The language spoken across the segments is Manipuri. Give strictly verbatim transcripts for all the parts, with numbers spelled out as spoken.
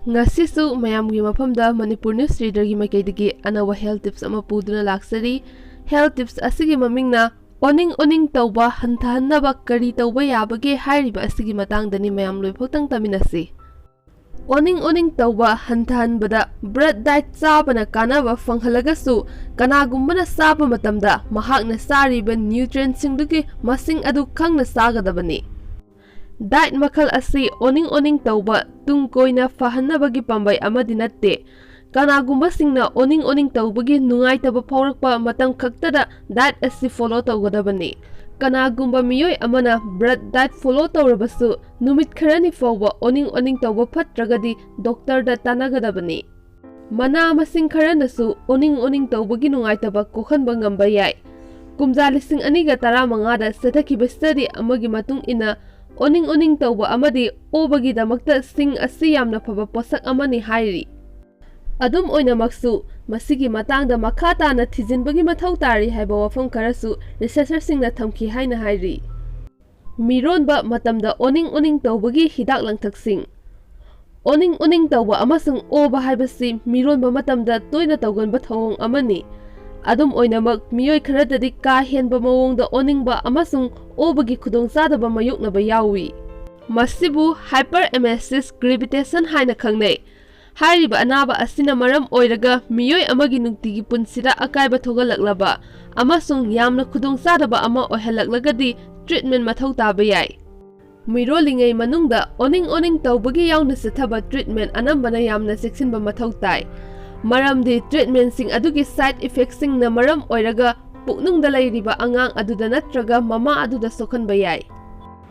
ꯉꯁꯤꯁꯨ ꯃꯌꯥꯝꯒꯤ ꯃꯐꯝꯗ ꯃꯅꯤꯄꯨꯔ ꯅ꯭ꯌꯨꯁ ꯔꯤꯗꯔꯒꯤ ꯃꯥꯏꯀꯩꯗꯒꯤ ꯑꯅꯧꯕ ꯍꯦꯜꯊ ꯇꯤꯞꯁ ꯑꯃ ꯄꯨꯗꯨꯅ ꯂꯥꯛꯆꯔꯤ꯫ ꯍꯦꯜꯊ ꯇꯤꯞꯁ ꯑꯁꯤꯒꯤ ꯃꯃꯤꯡꯅ "ꯑꯣꯅꯤꯡ ꯑꯣꯅꯤꯡ ꯇꯧꯕ ꯍꯟꯊꯍꯟꯅꯕ ꯀꯔꯤ ꯇꯧꯕ ꯌꯥꯕꯒꯦ?" ꯍꯥꯏꯔꯤꯕ ꯑꯁꯤꯒꯤ ꯃꯇꯥꯡꯗꯅꯤ꯫ ꯃꯌꯥꯝ ꯂꯣꯏꯐꯥꯎꯇꯪ ꯇꯥꯃꯤꯟꯅꯁꯤ꯫ ꯑꯣꯅꯤꯡ ꯑꯣꯅꯤꯡ ꯇꯧꯕ ꯍꯟꯊꯍꯟꯕꯗ ꯕ꯭ꯔꯠ ꯗꯥꯏꯠ ꯆꯥꯕꯅ ꯀꯥꯟꯅꯕ ꯐꯪꯍꯜꯂꯒꯁꯨ, ꯀꯅꯥꯒꯨꯝꯕꯅ ꯆꯥꯕ ꯃꯇꯝꯗ ꯃꯍꯥꯛꯅ ꯆꯥꯔꯤꯕ ꯅ꯭ꯌꯨꯇ꯭ꯔꯤꯌꯦꯟꯠꯁꯤꯡꯗꯨꯒꯤ ꯃꯁꯤꯡ ꯑꯗꯨ ꯈꯪꯅ ꯆꯥꯒꯗꯕꯅꯤ꯫ ꯗꯥꯏꯠ ꯃꯈꯜ ꯑꯁꯤ ꯑꯣꯅꯤꯡ ꯑꯣꯅꯤꯡ ꯇꯧꯕ ꯇꯨꯡ ꯀꯣꯏꯅ ꯐꯍꯟꯅꯕꯒꯤ ꯄꯥꯝꯕꯩ ꯑꯃꯗꯤ ꯅꯠꯇꯦ꯫ ꯀꯅꯥꯒꯨꯝꯕꯁꯤꯡꯅ ꯑꯣꯅꯤꯡ ꯑꯣꯅꯤꯡ ꯇꯧꯕꯒꯤ ꯅꯨꯡꯉꯥꯏꯇꯕ ꯐꯥꯎꯔꯛꯄ ꯃꯇꯝ ꯈꯛꯇꯗ ꯗꯥꯏꯠ ꯑꯁꯤ ꯐꯣꯂꯣ ꯇꯧꯒꯗꯕꯅꯤ꯫ ꯀꯅꯥꯒꯨꯝꯕ ꯃꯤꯑꯣꯏ ꯑꯃꯅ ꯕ꯭ꯔꯠ ꯗꯥꯏꯠ ꯐꯣꯂꯣ ꯇꯧꯔꯕꯁꯨ, ꯅꯨꯃꯤꯠ ꯈꯔꯅꯤ ꯐꯥꯎꯕ ꯑꯣꯅꯤꯡ ꯑꯣꯅꯤꯡ ꯇꯧꯕ ꯐꯠꯇ꯭ꯔꯒꯗꯤ ꯗꯣꯛꯇꯔꯗ ꯇꯥꯟꯅꯒꯗꯕꯅꯤ꯫ ꯃꯅꯥ ꯃꯁꯤꯡ ꯈꯔꯅꯁꯨ ꯑꯣꯅꯤꯡ ꯑꯣꯅꯤꯡ ꯇꯧꯕꯒꯤ ꯅꯨꯡꯉꯥꯏꯇꯕ ꯀꯣꯛꯍꯟꯕ ꯉꯝꯕ ꯌꯥꯏ꯫ ꯀꯨꯝꯖꯥ ꯂꯤꯁꯤꯡ ꯑꯅꯤꯒ ꯇꯔꯥꯃꯉꯥꯗ ꯆꯠꯊꯈꯤꯕ ꯁ꯭ꯇꯗꯤ ꯑꯃꯒꯤ ꯃꯇꯨꯡ ꯏꯟꯅ, ꯑꯣꯅꯤꯡ ꯑꯣꯅꯤꯡ ꯇꯧꯕ ꯑꯃꯗꯤ ꯑꯣꯕꯒꯤꯗꯃꯛꯇ ꯁꯤꯡ ꯑꯁꯤ ꯌꯥꯝꯅ ꯐꯕ ꯄꯣꯠꯁꯛ ꯑꯃꯅꯤ ꯍꯥꯏꯔꯤ꯫ ꯑꯗꯨꯝ ꯑꯣꯏꯅꯃꯛꯁꯨ, ꯃꯁꯤꯒꯤ ꯃꯇꯥꯡꯗ ꯃꯈꯥ ꯇꯥꯅ ꯊꯤꯖꯤꯟꯕꯒꯤ ꯃꯊꯧ ꯇꯥꯔꯤ ꯍꯥꯏꯕ ꯋꯥꯐꯝ ꯈꯔꯁꯨ ꯔꯤꯁꯔꯆꯔꯁꯤꯡꯅ ꯊꯝꯈꯤ ꯍꯥꯏꯅ ꯍꯥꯏꯔꯤ꯫ ꯃꯤꯔꯣꯟꯕ ꯃꯇꯝꯗ ꯑꯣꯅꯤꯡ ꯑꯣꯅꯤꯡ ꯇꯧꯕꯒꯤ ꯍꯤꯗꯥꯛ ꯂꯥꯡꯊꯛꯁꯤꯡ꯫ ꯑꯣꯅꯤꯡ ꯑꯣꯅꯤꯡ ꯇꯧꯕ ꯑꯃꯁꯨꯡ ꯑꯣꯕ ꯍꯥꯏꯕꯁꯤ ꯃꯤꯔꯣꯟꯕ ꯃꯇꯝꯗ ꯇꯣꯏꯅ ꯇꯧꯒꯟꯕ ꯊꯧꯑꯣꯡ ꯑꯃꯅꯤ꯫ ꯑꯗꯨꯝ ꯑꯣꯏꯅꯃꯛ, ꯃꯤꯑꯣꯏ ꯈꯔꯗꯗꯤ ꯀꯥ ꯍꯦꯟꯕ ꯃꯑꯣꯡꯗ ꯑꯣꯅꯤꯡꯕ ꯑꯃꯁꯨꯡ ꯑꯣꯕꯒꯤ ꯈꯨꯗꯣꯡꯆꯥꯗꯕ ꯃꯥꯌꯣꯛꯅꯕ ꯌꯥꯎꯏ꯫ ꯃꯁꯤꯕꯨ ꯍꯥꯏꯄꯔ ꯑꯦꯃꯦꯁꯤꯁ ꯒ꯭ꯔꯦꯚꯤꯇꯦꯁꯟ ꯍꯥꯏꯅ ꯈꯪꯅꯩ꯫ ꯍꯥꯏꯔꯤꯕ ꯑꯅꯥꯕ ꯑꯁꯤꯅ ꯃꯔꯝ ꯑꯣꯏꯔꯒ ꯃꯤꯑꯣꯏ ꯑꯃꯒꯤ ꯅꯨꯡꯇꯤꯒꯤ ꯄꯨꯟꯁꯤꯗ ꯑꯀꯥꯏꯕ ꯊꯣꯛꯍꯜꯂꯛꯂꯕ ꯑꯃꯁꯨꯡ ꯌꯥꯝꯅ ꯈꯨꯗꯣꯡꯆꯥꯗꯕ ꯑꯃ ꯑꯣꯏꯍꯜꯂꯛꯂꯒꯗꯤ, ꯇ꯭ꯔꯤꯠꯃꯦꯟ ꯃꯊꯧ ꯇꯥꯕ ꯌꯥꯏ꯫ ꯃꯤꯔꯣꯜꯂꯤꯉꯩ ꯃꯅꯨꯡꯗ ꯑꯣꯅꯤꯡ ꯑꯣꯅꯤꯡ ꯇꯧꯕꯒꯤ ꯌꯥꯎꯅ ꯆꯠꯊꯕ ꯇ꯭ꯔꯤꯠꯃꯦꯟ ꯑꯅꯝꯕꯅ ꯌꯥꯝꯅ ꯆꯦꯛꯁꯤꯟꯕ ꯃꯊꯧ ꯇꯥꯏ, ꯃꯔꯝꯗꯤ ꯇ꯭ꯔꯤꯠꯃꯦꯟꯁꯤꯡ ꯑꯗꯨꯒꯤ ꯁꯥꯏꯗ ꯏꯐꯦꯛꯁꯤꯡꯅ ꯃꯔꯝ ꯑꯣꯏꯔꯒ ꯄꯨꯛꯅꯨꯡꯗ ꯂꯩꯔꯤꯕ ꯑꯉꯥꯡ ꯑꯗꯨꯗ ꯅꯠꯇ꯭ꯔꯒ ꯃꯃꯥ ꯑꯗꯨꯗ ꯁꯣꯛꯍꯟꯕ ꯌꯥꯏ꯫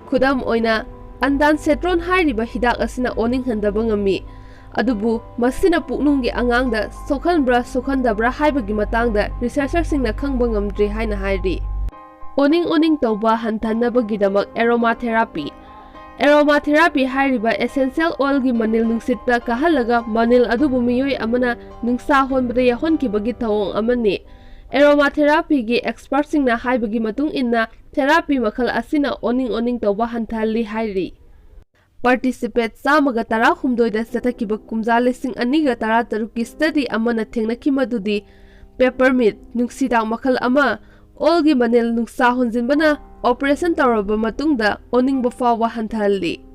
ꯈꯨꯗꯝ ꯑꯣꯏꯅ, ꯑꯟꯗꯥꯟꯁꯦꯇ꯭ꯔꯣꯟ ꯍꯥꯏꯔꯤꯕ ꯍꯤꯗꯥꯛ ꯑꯁꯤꯅ ꯑꯣꯅꯤꯡꯍꯟꯗꯕ ꯉꯝꯃꯤ, ꯑꯗꯨꯕꯨ ꯃꯁꯤꯅ ꯄꯨꯛꯅꯨꯡꯒꯤ ꯑꯉꯥꯡꯗ ꯁꯣꯛꯍꯟꯕ꯭ꯔꯥ ꯁꯣꯛꯍꯟꯗꯕ꯭ꯔꯥ ꯍꯥꯏꯕꯒꯤ ꯃꯇꯥꯡꯗ ꯔꯤꯁꯔꯆꯔꯁꯤꯡꯅ ꯈꯪꯕ ꯉꯝꯗ꯭ꯔꯤ ꯍꯥꯏꯅ ꯍꯥꯏꯔꯤ꯫ ꯑꯣꯅꯤꯡ ꯑꯣꯅꯤꯡ ꯇꯧꯕ ꯍꯟꯊꯍꯟꯅꯕꯒꯤꯗꯃꯛ ꯑꯦꯔꯣꯃꯥ ꯊꯦꯔꯥꯄꯤ꯫ ꯑꯦꯔꯣꯃꯥ ꯊꯦꯔꯥꯄꯤ ꯍꯥꯏꯔꯤꯕ ꯑꯦꯁꯦꯟꯁꯤꯌꯦꯜ ꯑꯣꯏꯜꯒꯤ ꯃꯅꯤꯜ ꯅꯨꯡꯁꯤꯠꯇ ꯀꯥꯍꯜꯂꯒ ꯃꯅꯤꯜ ꯑꯗꯨꯕꯨ ꯃꯤꯑꯣꯏ ꯑꯃꯅ ꯅꯨꯡꯁꯥ ꯍꯣꯟꯕꯗ ꯌꯥꯎꯍꯟꯈꯤꯕꯒꯤ ꯊꯧꯑꯣꯡ ꯑꯃꯅꯤ꯫ ꯑꯦꯔꯣꯃꯥ ꯊꯦꯔꯥꯄꯤꯒꯤ ꯑꯦꯛꯁꯄꯔꯠꯁꯤꯡꯅ ꯍꯥꯏꯕꯒꯤ ꯃꯇꯨꯡ ꯏꯟꯅ, ꯊꯦꯔꯥꯄꯤ ꯃꯈꯜ ꯑꯁꯤꯅ ꯑꯣꯅꯤꯡ ꯑꯣꯅꯤꯡ ꯇꯧꯕ ꯍꯟꯊꯍꯜꯂꯤ ꯍꯥꯏꯔꯤ꯫ participant ꯆꯥꯝꯃꯒ ꯇꯔꯥꯍꯨꯝꯗꯣꯏꯗ ꯆꯠꯊꯈꯤꯕ ꯀꯨꯝꯖꯥ ꯂꯤꯁꯤꯡ ꯑꯅꯤꯒ ꯇꯔꯥꯇꯔꯨꯛꯀꯤ study ꯑꯃꯅ ꯊꯦꯡꯅꯈꯤ, ꯃꯗꯨꯗꯤ peppermint, ꯅꯨꯡꯁꯤꯗꯥꯛ ꯃꯈꯜ ꯑꯃ, ꯑꯣꯜꯒꯤ ꯃꯅꯤꯜ ꯅꯨꯡꯁꯥ ꯍꯣꯟꯖꯤꯟꯕꯅ operation ꯇꯧꯔꯕ ꯃꯇꯨꯡꯗ ꯑꯣꯅꯤꯡꯕ ꯐꯥꯎꯕ ꯍꯟꯊꯍꯜꯂꯤ꯫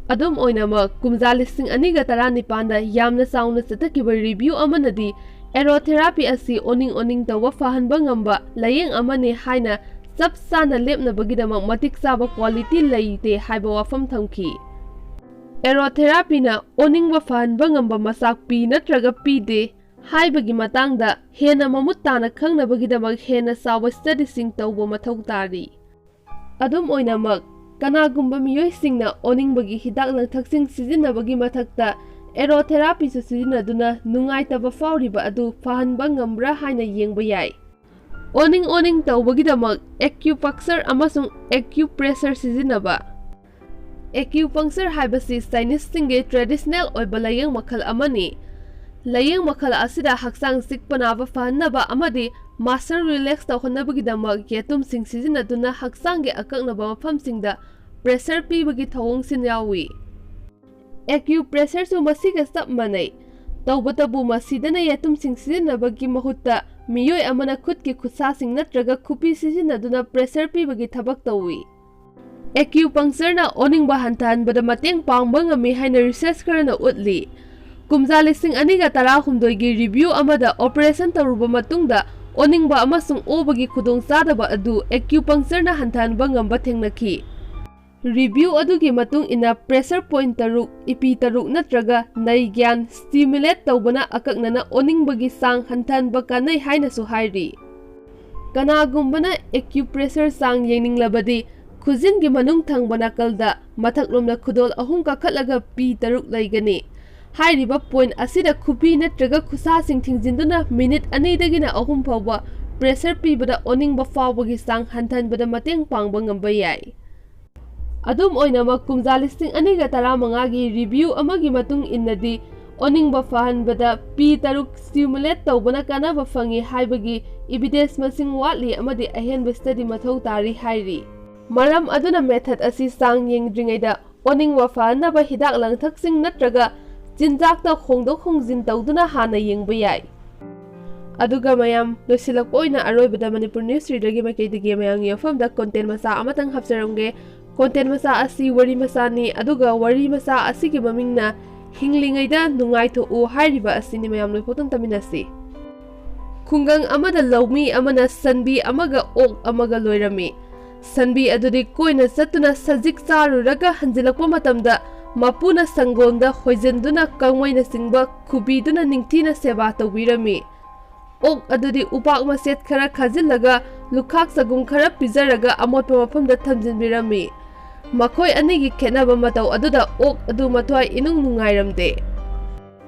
ꯑꯗꯨꯝ ꯑꯣꯏꯅꯃꯛ, ꯀꯨꯝꯖꯥ ꯂꯤꯁꯤꯡ ꯑꯅꯤꯒ ꯇꯔꯥꯅꯤꯄꯥꯟꯗ ꯌꯥꯝꯅ ꯆꯥꯎꯅ ꯆꯠꯊꯈꯤꯕ review ꯑꯃꯅꯗꯤ aromatherapy ꯑꯁꯤ ꯑꯣꯅꯤꯡ ꯑꯣꯅꯤꯡ ꯇꯧꯕ ꯐꯍꯟꯕ ꯉꯝꯕ ꯂꯥꯏꯌꯦꯡ ꯑꯃꯅꯤ ꯍꯥꯏꯅ ꯆꯞ ꯆꯥꯅ ꯂꯦꯞꯅꯕꯒꯤꯗꯃꯛ ꯃꯇꯤꯛ ꯆꯥꯕ quality ꯂꯩꯇꯦ ꯍꯥꯏꯕ ꯋꯥꯐꯝ ꯊꯝꯈꯤ꯫ Aromatherapyꯅ ꯑꯣꯅꯤꯡꯕ ꯐꯍꯟꯕ ꯉꯝꯕ ꯃꯆꯥꯛ ꯄꯤ ꯅꯠꯇ꯭ꯔꯒ ꯄꯤꯗꯦ ꯍꯥꯏꯕꯒꯤ ꯃꯇꯥꯡꯗ ꯍꯦꯟꯅ ꯃꯃꯨꯠ ꯇꯥꯅ ꯈꯪꯅꯕꯒꯤꯗꯃꯛ ꯍꯦꯟꯅ ꯆꯥꯎꯕ studyꯁꯤꯡ ꯇꯧꯕ ꯃꯊꯧ ꯇꯥꯔꯤ꯫ ꯑꯗꯨꯝ ꯑꯣꯏꯅꯃꯛ, ꯀꯅꯥꯒꯨꯝꯕ ꯃꯤꯑꯣꯏꯁꯤꯡꯅ ꯑꯣꯅꯤꯡꯕꯒꯤ ꯍꯤꯗꯥꯛ ꯂꯥꯡꯊꯛꯁꯤꯡ ꯁꯤꯖꯤꯟꯅꯕꯒꯤ ꯃꯊꯛꯇ aromatherapyꯁꯨ ꯁꯤꯖꯤꯟꯅꯗꯨꯅ ꯅꯨꯡꯉꯥꯏꯇꯕ ꯐꯥꯎꯔꯤꯕ ꯑꯗꯨ ꯐꯍꯟꯕ ꯉꯝꯕ꯭ꯔꯥ ꯍꯥꯏꯅ ꯌꯦꯡꯕ ꯌꯥꯏ꯫ ꯑꯣꯅꯤꯡ ꯑꯣꯅꯤꯡ ꯇꯧꯕꯒꯤꯗꯃꯛ acupuncture ꯑꯃꯁꯨꯡ acupressure ꯁꯤꯖꯤꯟꯅꯕ꯫ Acupuncture ꯍꯥꯏꯕꯁꯤ Chineseꯁꯤꯡꯒꯤ traditional ꯑꯣꯏꯕ ꯂꯥꯏꯌꯦꯡ ꯃꯈꯜ ꯑꯃꯅꯤ꯫ ꯂꯥꯏꯌꯦꯡ ꯃꯈꯜ ꯑꯁꯤꯗ ꯍꯛꯆꯥꯡ ꯆꯤꯛꯄ ꯅꯥꯕ ꯐꯍꯟꯅꯕ ꯑꯃꯗꯤ muscle relax ꯇꯧꯍꯟꯅꯕꯒꯤꯗꯃꯛ ꯌꯦꯇꯨꯝꯁꯤꯡ ꯁꯤꯖꯤꯟꯅꯗꯨꯅ ꯍꯛꯆꯥꯡꯒꯤ ꯑꯀꯛꯅꯕ ꯃꯐꯝꯁꯤꯡꯗ pressure ꯄꯤꯕꯒꯤ ꯊꯧꯑꯣꯡꯁꯤꯡ ꯌꯥꯎꯏ꯫ Acupressureꯁꯨ ꯃꯁꯤꯒ ꯆꯞ ꯃꯥꯟꯅꯩ꯫ ꯇꯧꯕꯇꯕꯨ, ꯃꯁꯤꯗꯅ ꯌꯦꯇꯨꯝꯁꯤꯡ ꯁꯤꯖꯤꯟꯅꯕꯒꯤ ꯃꯍꯨꯠꯇ ꯃꯤꯑꯣꯏ ꯑꯃꯅ ꯈꯨꯠꯀꯤ ꯈꯨꯠꯁꯥꯁꯤꯡ ꯅꯠꯇ꯭ꯔꯒ ꯈꯨꯕꯤ ꯁꯤꯖꯤꯟꯅꯗꯨꯅ pressure ꯄꯤꯕꯒꯤ ꯊꯕꯛ ꯇꯧꯏ꯫ Acupunctureꯅ ꯑꯣꯅꯤꯡꯕ ꯍꯟꯊꯍꯟꯕꯗ ꯃꯇꯦꯡ ꯄꯥꯡꯕ ꯉꯝꯃꯤ ꯍꯥꯏꯅ research ꯈꯔꯅ ꯎꯠꯂꯤ꯫ ꯀꯨꯝꯖꯥ ꯂꯤꯁꯤꯡ ꯑꯅꯤꯒ ꯇꯔꯥꯍꯨꯝꯗꯣꯏꯒꯤ review ꯑꯃꯗ operation ꯇꯧꯔꯨꯕ ꯃꯇꯨꯡꯗ ꯑꯣꯅꯤꯡꯕ ꯑꯃꯁꯨꯡ ꯑꯣꯕꯒꯤ ꯈꯨꯗꯣꯡꯆꯥꯗꯕ ꯑꯗꯨ acupunctureꯅ ꯍꯟꯊꯍꯟꯕ ꯉꯝꯕ ꯊꯦꯡꯅꯈꯤ꯫ Review ꯑꯗꯨꯒꯤ ꯃꯇꯨꯡ ꯏꯟꯅ, pressure point ꯇꯔꯨꯛ, ꯏꯄꯤ ꯇꯔꯨꯛ ꯅꯠꯇ꯭ꯔꯒ ꯅꯩ ꯒ꯭ꯌꯥꯟ stimulate ꯇꯧꯕꯅ ꯑꯀꯛꯅꯅ ꯑꯣꯅꯤꯡꯕꯒꯤ ꯆꯥꯡ ꯍꯟꯊꯍꯟꯕ ꯀꯥꯟꯅꯩ ꯍꯥꯏꯅꯁꯨ ꯍꯥꯏꯔꯤ꯫ ꯀꯅꯥꯒꯨꯝꯕꯅ acupressure ꯆꯥꯡ ꯌꯦꯡꯅꯤꯡꯂꯕꯗꯤ, ꯈꯨꯖꯤꯟꯒꯤ ꯃꯅꯨꯡ ꯊꯪꯕ ꯅꯥꯀꯜꯗ ꯃꯊꯛꯂꯣꯝꯗ ꯈꯨꯗꯣꯜ ꯑꯍꯨꯝ ꯀꯥꯈꯠꯂꯒ ꯄꯤ ꯇꯔꯨꯛ ꯂꯩꯒꯅꯤ꯫ ꯍꯥꯏꯔꯤꯕ point ꯑꯁꯤꯗ ꯈꯨꯕꯤ ꯅꯠꯇ꯭ꯔꯒ ꯈꯨꯠꯁꯥꯁꯤꯡ ꯊꯤꯡꯖꯤꯟꯗꯨꯅ minute ꯑꯅꯤꯗꯒꯤꯅ ꯑꯍꯨꯝ ꯐꯥꯎꯕ pressure ꯄꯤꯕꯗ ꯑꯣꯅꯤꯡꯕ ꯐꯥꯎꯕꯒꯤ ꯆꯥꯡ ꯍꯟꯊꯍꯟꯕꯗ ꯃꯇꯦꯡ ꯄꯥꯡꯕ ꯉꯝꯕ ꯌꯥꯏ꯫ ꯑꯗꯨꯝ ꯑꯣꯏꯅꯃꯛ, ꯀꯨꯝꯖꯥ ꯂꯤꯁꯤꯡ ꯑꯅꯤꯒ ꯇꯔꯥꯃꯉꯥꯒꯤ review ꯑꯃꯒꯤ ꯃꯇꯨꯡ ꯏꯟꯅꯗꯤ, ꯑꯣꯅꯤꯡꯕ ꯐꯍꯟꯕꯗ ꯄꯤ ꯇꯔꯨꯛ stimulate ꯇꯧꯕꯅ ꯀꯥꯟꯅꯕ ꯐꯪꯏ ꯍꯥꯏꯕꯒꯤ evidence ꯃꯁꯤꯡ ꯋꯥꯠꯂꯤ ꯑꯃꯗꯤ ꯑꯍꯦꯟꯕ study ꯃꯊꯧ ꯇꯥꯔꯤ ꯍꯥꯏꯔꯤ꯫ ꯃꯔꯝ ꯑꯗꯨꯅ, method ꯑꯁꯤ ꯆꯥꯡ ꯌꯦꯡꯗ꯭ꯔꯤꯉꯩꯗ ꯑꯣꯅꯤꯡꯕ ꯐꯍꯟꯅꯕ ꯍꯤꯗꯥꯛ ꯂꯥꯡꯊꯛꯁꯤꯡ ꯅꯠꯇ꯭ꯔꯒ ꯆꯤꯟꯖꯥꯛꯇ ꯍꯣꯡꯗꯣꯛ ꯍꯣꯡꯖꯤꯟ ꯇꯧꯗꯨꯅ ꯍꯥꯟꯅ ꯌꯦꯡꯕ ꯌꯥꯏ꯫ ꯑꯗꯨꯒ ꯃꯌꯥꯝ, ꯂꯣꯏꯁꯤꯜꯂꯛꯄ ꯑꯣꯏꯅ ꯑꯔꯣꯏꯕꯗ ꯃꯅꯤꯄꯨꯔ ꯅ꯭ꯌꯨꯁ ꯔꯤꯗꯔꯒꯤ ꯃꯥꯏꯀꯩꯗꯒꯤ ꯃꯌꯥꯝꯒꯤ ꯃꯐꯝꯗ ꯀꯣꯟꯇꯦꯟ ꯃꯆꯥ ꯑꯃꯇꯪ ꯍꯥꯞꯆꯔꯝꯒꯦ꯫ ꯀꯣꯟꯇꯦꯟ ꯃꯆꯥ ꯑꯁꯤ ꯋꯥꯔꯤ ꯃꯆꯥꯅꯤ, ꯑꯗꯨꯒ ꯋꯥꯔꯤ ꯃꯆꯥ ꯑꯁꯤꯒꯤ ꯃꯃꯤꯡꯅ "ꯍꯤꯡꯂꯤꯉꯩꯗ ꯅꯨꯡꯉꯥꯏꯊꯣꯛꯎ" ꯍꯥꯏꯔꯤꯕ ꯑꯁꯤꯅꯤ꯫ ꯃꯌꯥꯝ ꯂꯣꯏꯐꯥꯎꯇꯪ ꯇꯥꯃꯤꯟꯅꯁꯤ꯫ ꯈꯨꯡꯒꯪ ꯑꯃꯗ ꯂꯧꯃꯤ ꯑꯃꯅ ꯁꯟꯕꯤ ꯑꯃꯒ ꯑꯣꯛ ꯑꯃꯒ ꯂꯣꯏꯔꯝꯃꯤ꯫ ꯁꯟꯕꯤ ꯑꯗꯨꯗꯤ ꯀꯣꯏꯅ ꯆꯠꯇꯨꯅ ꯁꯖꯤꯛ ꯆꯥꯔꯨꯔꯒ ꯍꯟꯖꯤꯜꯂꯛꯄ ꯃꯇꯝꯗ ꯃꯄꯨꯅ ꯁꯪꯒꯣꯝꯗ ꯍꯣꯏꯖꯤꯟꯗꯨꯅ ꯀꯪꯃꯩꯅꯆꯤꯡꯕ ꯈꯨꯕꯤꯗꯨꯅ ꯅꯤꯡꯊꯤꯅ ꯁꯦꯕꯥ ꯇꯧꯕꯤꯔꯝꯃꯤ꯫ ꯑꯣꯛ ꯑꯗꯨꯗꯤ ꯎꯄꯥꯛ ꯃꯆꯦꯠ ꯈꯔ ꯈꯥꯖꯤꯜꯂꯒ ꯂꯨꯈꯥꯛ ꯆꯒꯨꯝ ꯈꯔ ꯄꯤꯖꯔꯒ ꯑꯃꯣꯠꯄ ꯃꯐꯝꯗ ꯊꯝꯖꯤꯟꯕꯤꯔꯝꯃꯤ꯫ ꯃꯈꯣꯏ ꯑꯅꯤꯒꯤ ꯈꯦꯠꯅꯕ ꯃꯇꯧ ꯑꯗꯨꯗ ꯑꯣꯛ ꯑꯗꯨ ꯃꯊ꯭ꯋꯥꯏ ꯏꯅꯨꯡ ꯅꯨꯡꯉꯥꯏꯔꯝꯗꯦ꯫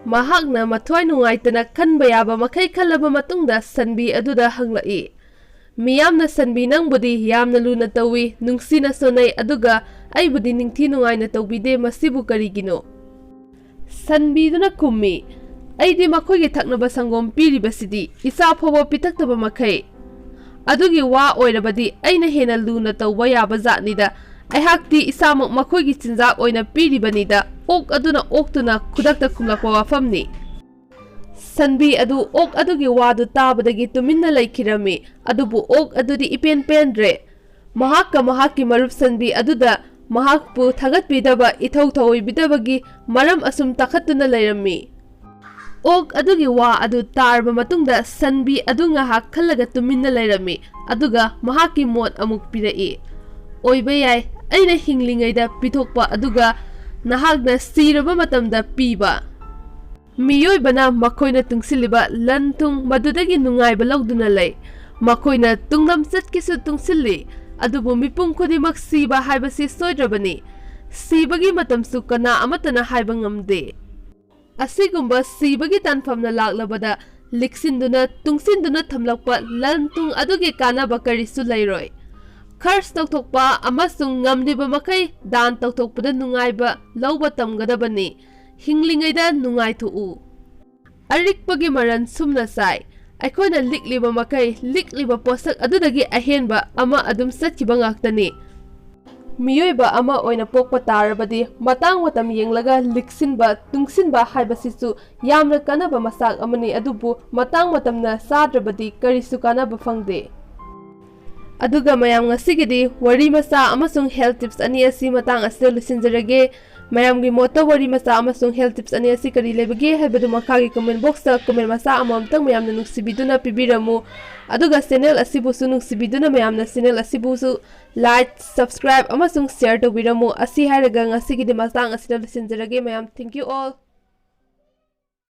ꯃꯍꯥꯛꯅ ꯃꯊ꯭ꯋꯥꯏ ꯅꯨꯡꯉꯥꯏꯇꯅ ꯈꯟꯕ ꯌꯥꯕ ꯃꯈꯩ ꯈꯜꯂꯕ ꯃꯇꯨꯡꯗ ꯁꯟꯕꯤ ꯑꯗꯨꯗ ꯍꯪꯂꯛꯏ, "ꯃꯤꯌꯥꯝꯅ ꯁꯟꯕꯤ ꯅꯪꯕꯨꯗꯤ ꯌꯥꯝꯅ ꯂꯨꯅ ꯇꯧꯏ, ꯅꯨꯡꯁꯤꯅ ꯁꯣꯟꯅꯩ, ꯑꯗꯨꯒ ꯑꯩꯕꯨꯗꯤ ꯅꯤꯡꯊꯤ ꯅꯨꯡꯉꯥꯏꯅ ꯇꯧꯕꯤꯗꯦ, ꯃꯁꯤꯕꯨ ꯀꯔꯤꯒꯤꯅꯣ?" ꯁꯟꯕꯤꯗꯨꯅ ꯈꯨꯝꯃꯤ, "ꯑꯩꯗꯤ ꯃꯈꯣꯏꯒꯤ ꯊꯛꯅꯕ ꯁꯪꯒꯣꯝ ꯄꯤꯔꯤꯕꯁꯤꯗꯤ ꯏꯆꯥ ꯐꯥꯎꯕ ꯄꯤꯊꯛꯇꯕ ꯃꯈꯩ꯫ ꯑꯗꯨꯒꯤ ꯋꯥ ꯑꯣꯏꯔꯕꯗꯤ ꯑꯩꯅ ꯍꯦꯟꯅ ꯂꯨꯅ ꯇꯧꯕ ꯌꯥꯕ ꯖꯥꯠꯅꯤꯗ꯫ ꯑꯩꯍꯥꯛꯇꯤ ꯏꯁꯥꯃꯛ ꯃꯈꯣꯏꯒꯤ ꯆꯤꯟꯖꯥꯛ ꯑꯣꯏꯅ ꯄꯤꯔꯤꯕꯅꯤꯗ"꯫ ꯑꯣꯛ ꯑꯗꯨꯅ ꯑꯣꯛꯇꯨꯅ ꯈꯨꯗꯛꯇ ꯈꯨꯝꯂꯛꯄ ꯋꯥꯐꯝꯅꯤ꯫ ꯁꯟꯕꯤ ꯑꯗꯨ ꯑꯣꯛ ꯑꯗꯨꯒꯤ ꯋꯥꯗꯨ ꯇꯥꯕꯗꯒꯤ ꯇꯨꯃꯤꯟꯅ ꯂꯩꯈꯤꯔꯝꯃꯤ꯫ ꯑꯗꯨꯕꯨ ꯑꯣꯛ ꯑꯗꯨꯗꯤ ꯏꯄꯦꯟ ꯄꯦꯟꯗ꯭ꯔꯦ꯫ ꯃꯍꯥꯛꯀ ꯃꯍꯥꯛꯀꯤ ꯃꯔꯨꯞ ꯁꯟꯕꯤ ꯑꯗꯨꯗ ꯃꯍꯥꯛꯄꯨ ꯊꯥꯒꯠꯄꯤꯗꯕ, ꯏꯊꯧ ꯊꯧꯑꯣꯏꯕꯤꯗꯕꯒꯤ ꯃꯔꯝ ꯑꯁꯨꯝ ꯇꯥꯈꯠꯇꯨꯅ ꯂꯩꯔꯝꯃꯤ꯫ ꯑꯣꯛ ꯑꯗꯨꯒꯤ ꯋꯥ ꯑꯗꯨ ꯇꯥꯔꯕ ꯃꯇꯨꯡꯗ ꯁꯟꯕꯤ ꯑꯗꯨ ꯉꯥꯏꯍꯥꯛ ꯈꯜꯂꯒ ꯇꯨꯃꯤꯟꯅ ꯂꯩꯔꯝꯃꯤ, ꯑꯗꯨꯒ ꯃꯍꯥꯛꯀꯤ ꯃꯣꯠ ꯑꯃꯨꯛ ꯄꯤꯔꯛꯏ꯫ "ꯑꯣꯏꯕ ꯌꯥꯏ, ꯑꯩꯅ ꯍꯤꯡꯂꯤꯉꯩꯗ ꯄꯤꯊꯣꯛꯄ ꯑꯗꯨꯒ ꯅꯍꯥꯛꯅ ꯁꯤꯔꯕ ꯃꯇꯝꯗ ꯄꯤꯕ꯫ ꯃꯤꯑꯣꯏꯕꯅ ꯃꯈꯣꯏꯅ ꯇꯨꯡꯁꯤꯜꯂꯤꯕ ꯂꯟ ꯊꯨꯝ ꯃꯗꯨꯗꯒꯤ ꯅꯨꯡꯉꯥꯏꯕ ꯂꯧꯗꯨꯅ ꯂꯩ꯫ ꯃꯈꯣꯏꯅ ꯇꯨꯡꯂꯝꯆꯠꯀꯤꯁꯨ ꯇꯨꯡꯁꯤꯜꯂꯤ, ꯑꯗꯨꯕꯨ ꯃꯤꯄꯨꯝ ꯈꯨꯗꯤꯡꯃꯛ ꯁꯤꯕ ꯍꯥꯏꯕꯁꯤ ꯁꯣꯏꯗ꯭ꯔꯕꯅꯤ꯫ ꯁꯤꯕꯒꯤ ꯃꯇꯝꯁꯨ ꯀꯅꯥ ꯑꯃꯠꯇꯅ ꯍꯥꯏꯕ ꯉꯝꯗꯦ꯫ ꯑꯁꯤꯒꯨꯝꯕ ꯁꯤꯕꯒꯤ ꯇꯥꯟꯐꯝꯅ ꯂꯥꯛꯂꯕꯗ ꯂꯤꯛꯁꯤꯟꯗꯨꯅ, ꯇꯨꯡꯁꯤꯟꯗꯨꯅ ꯊꯝꯂꯛꯄ ꯂꯟ ꯊꯨꯝ ꯑꯗꯨꯒꯤ ꯀꯥꯟꯅꯕ ꯀꯔꯤꯁꯨ ꯂꯩꯔꯣꯏ꯫ ꯈꯔꯆ ꯇꯧꯊꯣꯛꯄ ꯑꯃꯁꯨꯡ ꯉꯝꯂꯤꯕ ꯃꯈꯩ ꯗꯥꯟ ꯇꯧꯊꯣꯛꯄꯗ ꯅꯨꯡꯉꯥꯏꯕ ꯂꯧꯕ ꯇꯝꯒꯗꯕꯅꯤ꯫ ꯍꯤꯡꯂꯤꯉꯩꯗ ꯅꯨꯡꯉꯥꯏꯊꯣꯛꯎ꯫ ꯑꯔꯤꯛꯄꯒꯤ ꯃꯔꯟ ꯁꯨꯝꯅ ꯆꯥꯏ꯫ ꯑꯩꯈꯣꯏꯅ ꯂꯤꯛꯂꯤꯕ ꯃꯈꯩ, ꯂꯤꯛꯂꯤꯕ ꯄꯣꯠꯁꯛ ꯑꯗꯨꯗꯒꯤ ꯑꯍꯦꯟꯕ ꯑꯃ ꯑꯗꯨꯝ ꯆꯠꯈꯤꯕ ꯉꯥꯛꯇꯅꯤ꯫ ꯃꯤꯑꯣꯏꯕ ꯑꯃ ꯑꯣꯏꯅ ꯄꯣꯛꯄ ꯇꯥꯔꯕꯗꯤ ꯃꯇꯥꯡ ꯃꯇꯝ ꯌꯦꯡꯂꯒ ꯂꯤꯛꯁꯤꯟꯕ, ꯇꯨꯡꯁꯤꯟꯕ ꯍꯥꯏꯕꯁꯤꯁꯨ ꯌꯥꯝꯅ ꯀꯥꯟꯅꯕ ꯃꯆꯥꯛ ꯑꯃꯅꯤ꯫ ꯑꯗꯨꯕꯨ ꯃꯇꯥꯡ ꯃꯇꯝꯅ ꯆꯥꯗ꯭ꯔꯕꯗꯤ ꯀꯔꯤꯁꯨ ꯀꯥꯟꯅꯕ ꯐꯪꯗꯦ꯫ ꯑꯗꯨꯒ ꯃꯌꯥꯝ, ꯉꯁꯤꯒꯤꯗꯤ ꯋꯥꯔꯤ ꯃꯆꯥ ꯑꯃꯁꯨꯡ health tips ꯑꯅꯤ ꯑꯁꯤ ꯃꯇꯥꯡ ꯑꯁꯤꯗ ꯂꯣꯏꯁꯤꯟꯖꯔꯒꯦ꯫ ꯃꯌꯥꯝꯒꯤ ꯃꯣꯠꯇ ꯋꯥꯔꯤ ꯃꯆꯥ ꯑꯃꯁꯨꯡ health tips ꯑꯅꯤ ꯑꯁꯤ ꯀꯔꯤ ꯂꯩꯕꯒꯦ ꯍꯥꯏꯕꯗꯨ ꯃꯈꯥꯒꯤ comment box ꯇ comment ꯃꯆꯥ ꯑꯃꯃꯝꯇꯪ ꯃꯌꯥꯝꯅ ꯅꯨꯡꯁꯤꯕꯤꯗꯨꯅ ꯄꯤꯕꯤꯔꯝꯃꯨ꯫ ꯑꯗꯨꯒ channel ꯑꯁꯤꯕꯨꯁꯨ ꯅꯨꯡꯁꯤꯕꯤꯗꯨꯅ ꯃꯌꯥꯝꯅ channel ꯑꯁꯤꯕꯨꯁꯨ like, subscribe ꯑꯃꯁꯨꯡ share ꯇꯧꯕꯤꯔꯝꯃꯨ꯫ ꯑꯁꯤ ꯍꯥꯏꯔꯒ ꯉꯁꯤꯒꯤꯗꯤ ꯃꯇꯥꯡ ꯑꯁꯤꯗ ꯂꯣꯏꯁꯤꯟꯖꯔꯒꯦ ꯃꯌꯥꯝ꯫ Thank you all꯫